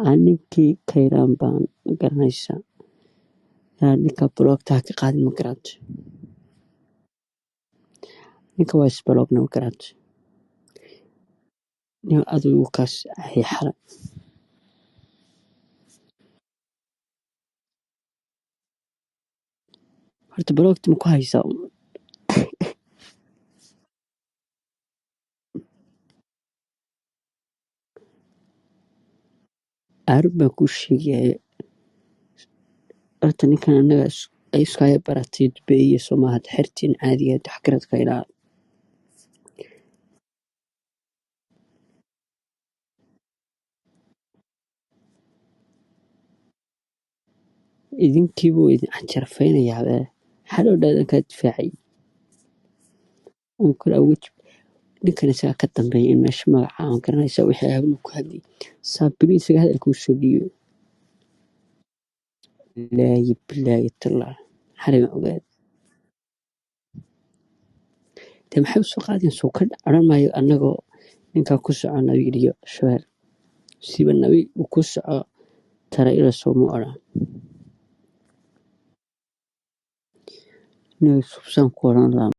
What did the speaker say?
Aan ninkii Kayraan baan garanaysaa. Ninka blockta ha ka qaadin, ma garato. Ninka waa isblockna, ma garato. Nin adigu kaas ay xala. Horta blockta ma ku haysaa? Arrin baan kuu sheegaya. Horta ninkan annaga ay iskaya baratay dubeeye Soomaha xertiin caadiga taxkiradka ilaa. Idinkiibuu idin canjarafaynayaa. Xaloo dhaadan kaa difaacay. Un kala awaj ninkan isaga ka dambeeya in meesha magaca aan garanaysa wixii hablu ku hadlay. Saabiri isaga hadalka u soo dhiibo. Laayi bilaayi tallah. Xalay ma ogaad. Dee maxay u soo qaadeen soo ka odhan maayo annagoo ninkaa ku soco Nabiil iyo Shabeel. Siba Nabiil uu ku soco tara ila soo ma odhan. Nin subsaan ku odhan lahaa.